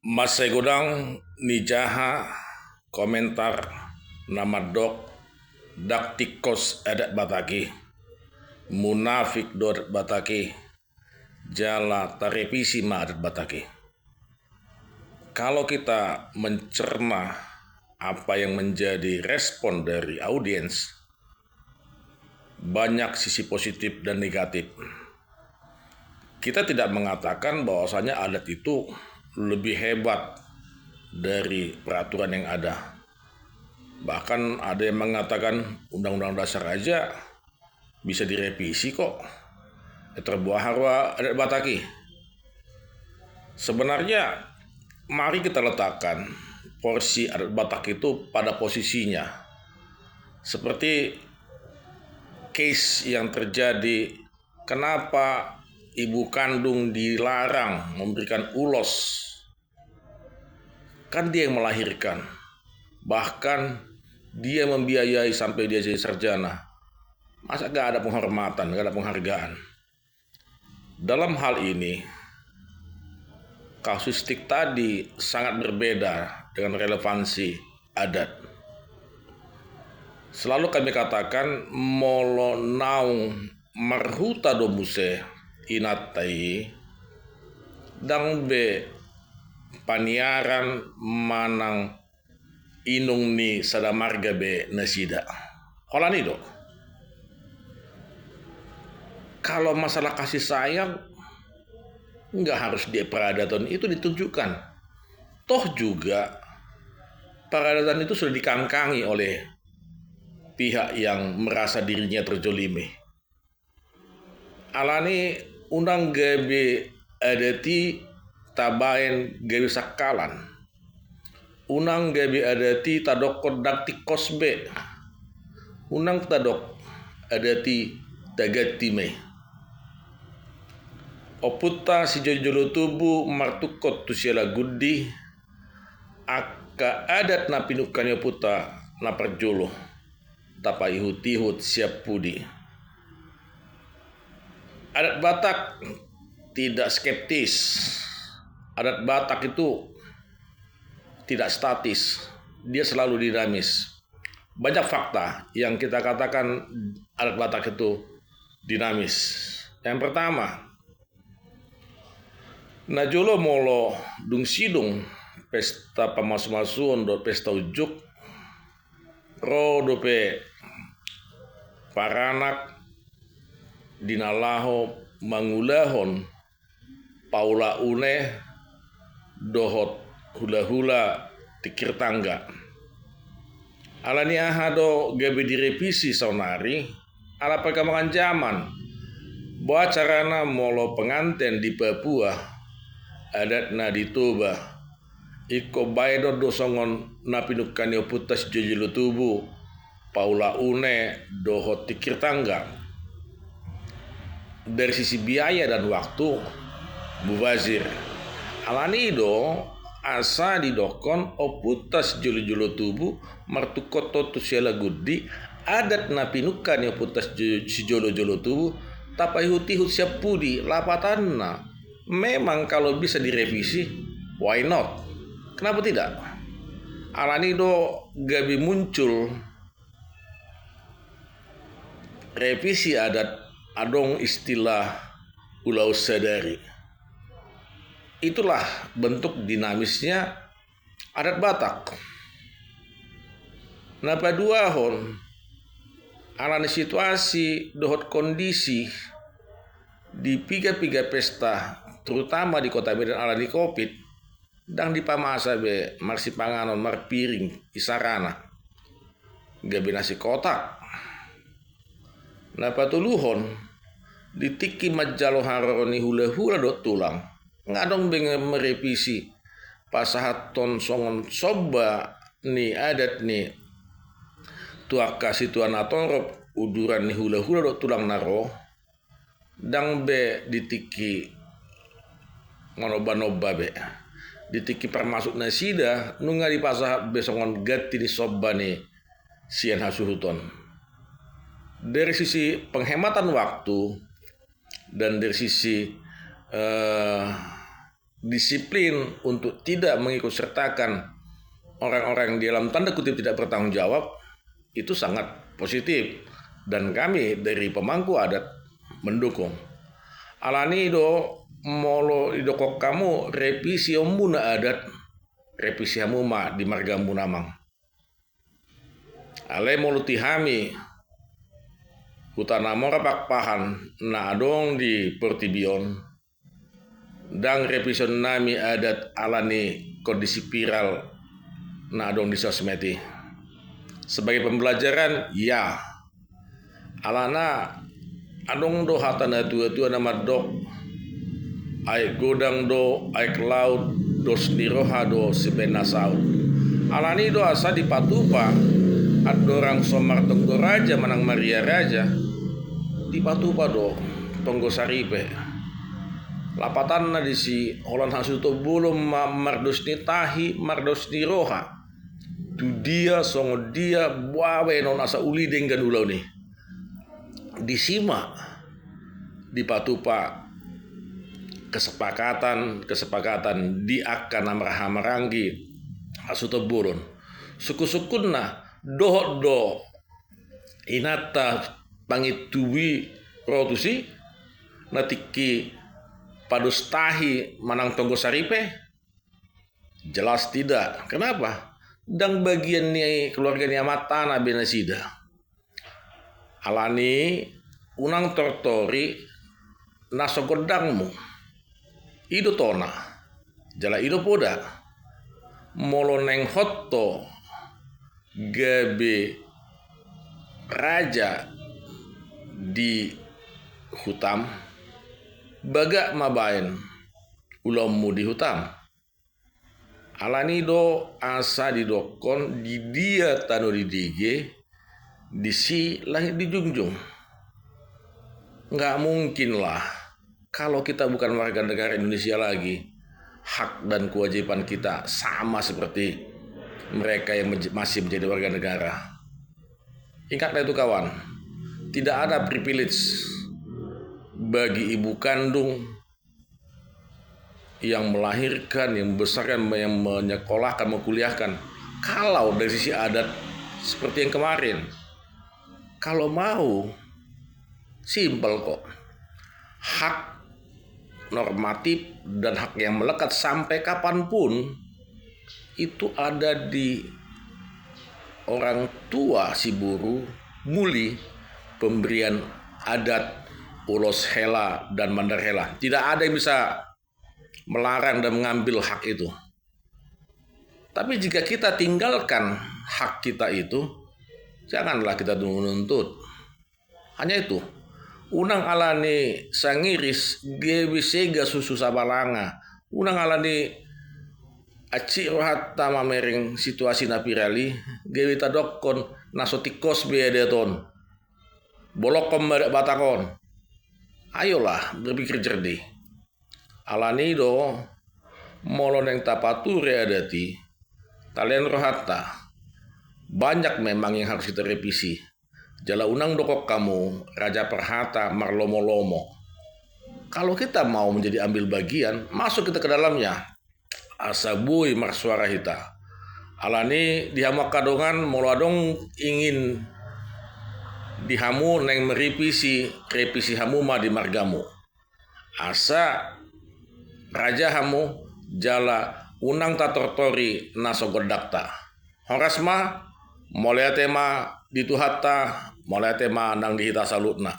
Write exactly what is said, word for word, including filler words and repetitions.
Mansai godang nijaha komentar na mandok ndang tingkos adat Batak i, munafik do adat Batak i, jala tarevisi ma adat Batak i. Kalau kita mencerna apa yang menjadi respon dari audiens, banyak sisi positif dan negatif. Kita tidak mengatakan bahwasanya adat itu lebih hebat dari peraturan yang ada. Bahkan ada yang mengatakan Undang-Undang Dasar aja bisa direvisi kok. Terbuat haru adat Batak i. Sebenarnya mari kita letakkan porsi adat Batak itu pada posisinya. Seperti case yang terjadi, kenapa ibu kandung dilarang memberikan ulos? Kan dia yang melahirkan. Bahkan dia membiayai sampai dia jadi sarjana. Masa gak ada penghormatan, gak ada penghargaan? Dalam hal ini, kasuistik tadi sangat berbeda dengan relevansi adat. Selalu kami katakan, molo naung marhuta do muse inanta i, ndang be paniaran manang inung ni sada marga be nasida. Holan i do. Kalau masalah kasih sayang, nggak harus di peradaban itu ditunjukkan. Toh juga, peradaban itu sudah dikangkangi oleh pihak yang merasa dirinya terzolimi. Alani unang gabe adat i tabaen gabe sangkalan. Unang gabe adat i tadokkon ndang tingkos be. Unang tadok adat i taganti ma i. Ompunta sijolojolo tubu martungkot tu sialagundi, angka adat na pinungka ni ompunta na parjolo tapaihutihut sian pudi. Adat Batak tidak skeptis. Adat Batak itu tidak statis. Dia selalu dinamis. Banyak fakta yang kita katakan adat Batak itu dinamis. Yang pertama, najolo molo dung sidung pesta pamasumasuon dohot pesta unjuk, ro dope paranak di na laho mangulahon paula une dohot hulahula tingkir tangga. Alani aha do gabe direvisi saonari? Ala perkembangan zaman. Boha carana molo penganten di Papua, adatna di Toba, ingkon baenon do songon na pinungka ni ompunta sijolojolo tubu, paula une dohot tingkir tangga. Dari sisi biaya dan waktu, mubazir. Alani i do asa didokkon ompunta sijolojolo tubu martungkot tu sialagundi, adat na pinungka ni ompunta sijolojolo tubu tapaihutihut sian pudi. Lapatanna, memang kalau bisa direvisi, why not? Kenapa tidak? Alani i do gabe muncul revisi adat, adong istilah ulaon sadari. Itulah bentuk dinamisnya adat Batak. Na paduahon, alani situasi dohot kondisi di piga-piga pesta, terutama di Kota Medan alani covid, ndang dipamasa be marsipanganon marpiring isarana, gabe nasi kotak. Na patoluhon, di tingki manjalo haroro ni hulahula dohot tulang, nga adong be marevisi pasahathon songon somba ni adat ni tu angka situa natorop uduran ni hulahula dohot tulang na ro, ndang be di tingki manombanomba be. Di tingki parmasuk nasida nunga dipasahat be songon ganti ni somba ni sian hasuhuton. Dari sisi penghematan waktu dan dari sisi eh, disiplin untuk tidak mengikut sertakan orang-orang di dalam tanda kutip tidak bertanggung jawab, itu sangat positif. Dan kami dari pemangku adat mendukung. Alani do molo didok hamu revisi hamu na adat, revisi hamu ma di margamu, Amang. Alai molo di hami Huta Namora Pakpahan na adong di portibi on, ndang revision nami adat alani kondisi viral na adong di sosmed i. Sebagai pembelajaran, ya. Alana adong do hata na tua-tua na mandok, aek godang do aek laut, dos ni roha do sibaen na saut. Alani do asa dipatupa andorang so martonggo raja manang maria raja, dipatupa do tonggo saripe. Lapatanna disi, holan hasuhuton bolon ma mardos ni tahi, mardos ni roha. Tu dia songon dia, boha baenon asa uli denggan ulaon i. Disi ma dipatupa kesepakatan-kesepakatan di angka na marhahamaranggi hasuhuton bolon. Sungkun-sungkunna, dohot do inanta pangintubu i ro tusi, na tingki pados tahi manang tonggo saripe? Jelas tidak. Kenapa? Ndang bagian ni keluarga ni amantana be nasida. Alani unang tortori na so gondangmu. I do tona, jala i do poda. Molo naeng hot ho gabe raja di hutam, bagak ma baen ulaonmu di hutam. Alani do asa didokkon, di dia tano didege, disi langit dijunjung. Nggak mungkin lah, kalau kita bukan warga negara Indonesia lagi, hak dan kewajiban kita sama seperti mereka yang menj-, masih menjadi warga negara. Ingatlah itu, kawan, tidak ada privilege bagi ibu kandung yang melahirkan, yang membesarkan, yang menyekolahkan, mengkuliahkan, kalau dari sisi adat seperti yang kemarin. Kalau mau, simpel kok. Hak normatif dan hak yang melekat sampai kapanpun itu ada di orang tua si boru, muli pemberian adat, ulos hela dan mandar hela. Tidak ada yang bisa melarang dan mengambil hak itu. Tapi jika kita tinggalkan hak kita itu, janganlah kita menuntut. Hanya itu, unang alani sangiris gabe sega susu sabalanga, unang alani ancit rohanta mamereng situasi na viral i gabe tadokkon na so tingkos be adat on. Bolokkon ma adat Batak on. Ayolah berpikir jernih. Alani do, molo naeng tapature adat i, talehon rohanta. Banyak memang yang harus kita revisi. Jala unang dokkon hamu raja parhata marlomo-lomo. Kalau kita mau menjadi ambil bagian, masuk kita ke dalamnya. Asa boi marsuara hita. Alani di hamu angka dongan, molo adong ingin di hamu naeng merevisi, revisi hamu ma di margamu. Asa raja hamu jala unang tatortori na so gondangta. Horas ma, mauliate ma di Tuhanta, mauliate ma nang di hita saluhutna.